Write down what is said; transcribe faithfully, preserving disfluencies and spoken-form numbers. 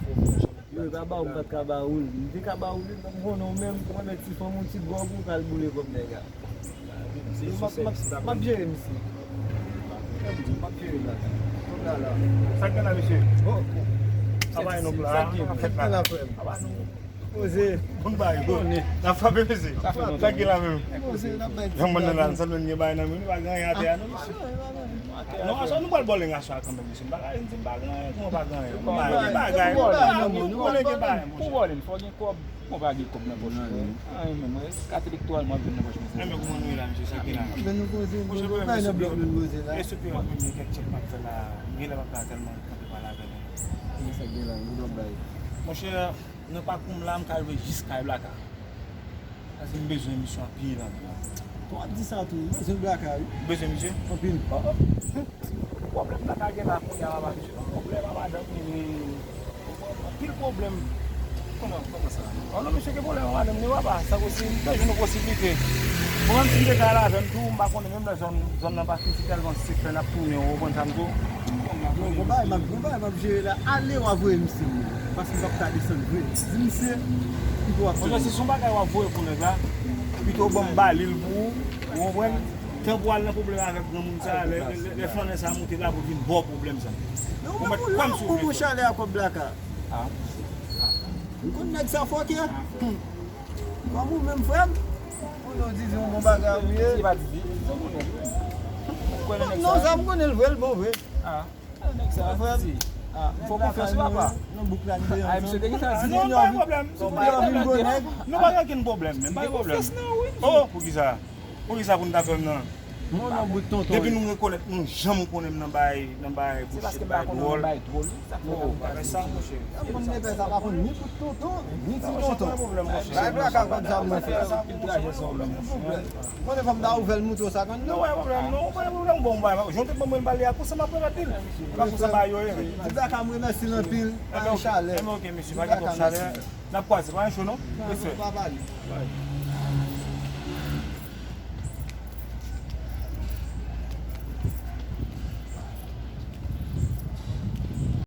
Yo, yo ka ba ou, m pa t ka ba ou l. M te ka ba ou l, men m konnen w menm, ou renmen ti fanm, yon ti dwòg, ou pral boule kòb nèg la. M ap, m ap, m ap jere misye. M ap jere l la. Kòb la la. Sa k gen la, mesye? Bon. Sa bay nou pla. Sa k gen la, frè m? Poze. Bon bagay, bon. N ap frape, mesye. Sa k gen la menm? Poze, n ap bay ti. Jan mwen nan la, sa nou gen bagay nan men nou, pa gen anyen atè a, non, mesye. Non, aswè nou pral bòleng aswè a kanmenm, mesye. M pa ka di m pa gen anyen, kòman pa gen anyen? Bagay, bagay, bagay, nou konnen gen bagay, monchè. Pou bòleng, fò gen kòb. Bon, pa gen kòb nan pòch ou. Anyen menm, wè, kat elektoral mwen ap jwenn nan pòch mwen. Enben, kòman nou ye la, mesye? Sa ki la? Enben, nou poze, nou bay nan blòk nou poze la. Eske w ap mete kèk tchèk m ap fè la, m genlè p ap ka tèlman kanpe pale avè nou. Kòman sa gen la, nou dòk bay? Monchè, nan pakou m la, m ka rive jis kay Blaka. Paske m bezwen misye anpil, anpil. Bon, w ap di sa tou, m bezwen Blaka, wi. Ou bezwen misye? Anpil. Oh, oh. Pwoblèm Blaka gen la kounye a, papa, misye. Pwoblèm a madanm li, anpil pwoblèm. Kòman, kòman sa? Oh non, misye gen pwoblèm a madanm li, papa. Sa posib, m te jwenn yon posiblite. Bon, menm si m te ka al avè m tou, m pa konnen menm lè zòn, zòn nan pa fin si tèlman sek lè n ap tounen, ou konprann sa m di w? Non, gon bagay m ap, gon bagay m ap jere la. Ale w a voye misye mwen. Paske m p ap ka desann vre. Di misye, pito w ap tann. Monchè, si se yon bagay w ap voye pou nèg la, pito w ban m ba li l pou ou. Ou konprann? Tanpou al nan pwoblèm avèk granmoun sa, lè, lè, lè flannè sa monte la pou vin ba w pwoblèm sa. Men ou menm ou lanmou pou chalè a kòb Blaka. Ah. M konn nèg sa fòkè. Hmm. Kòm ou menm, frè m? Ou non, Didi, yon bon bagay ou ye. Se pa Didi, se yon bon nèg, wi. Ou kwè nan nèg sa? Non, sa m konnen l vre, l bon vre. Ah. Nèg sa, frè m. Ah, fò konfyans li, papa. Non, bouk la, li deyò. Ay, misye te gentan di. Non, pa gen pwoblèm. Si w deyò vin gwo nèg. Non, pa gen okenn pwoblèm, men pa gen pwoblèm. Oh, poukisa? Poukisa pou n ta fè m nan? Non, non, bout tonton. Depi nou rekonèt, nou janm konnen m nan bay, nan bay bouchit, bay dwòl. Oh, pa fè sa, monchè. Yon moun nepè sa pa konn ni bout tonton, ni ti tonton. Bay Blaka kòb sa mwen fè. Mwen fè m ta ouvè l moutre w sa konn non. Non, pa gen pwoblèm, non, pa gen pwoblèm. Bon, bay, jan w te ban mwen pale a, konsa m ap remèt li. E pa konsa bay yo ye. Di Blaka m remèsi l anpil. Bay chalè. Enben, ok, mesye, pa gen twòp chalè. N ap kwaze, pa gen cho, non? Respè. Pa pale.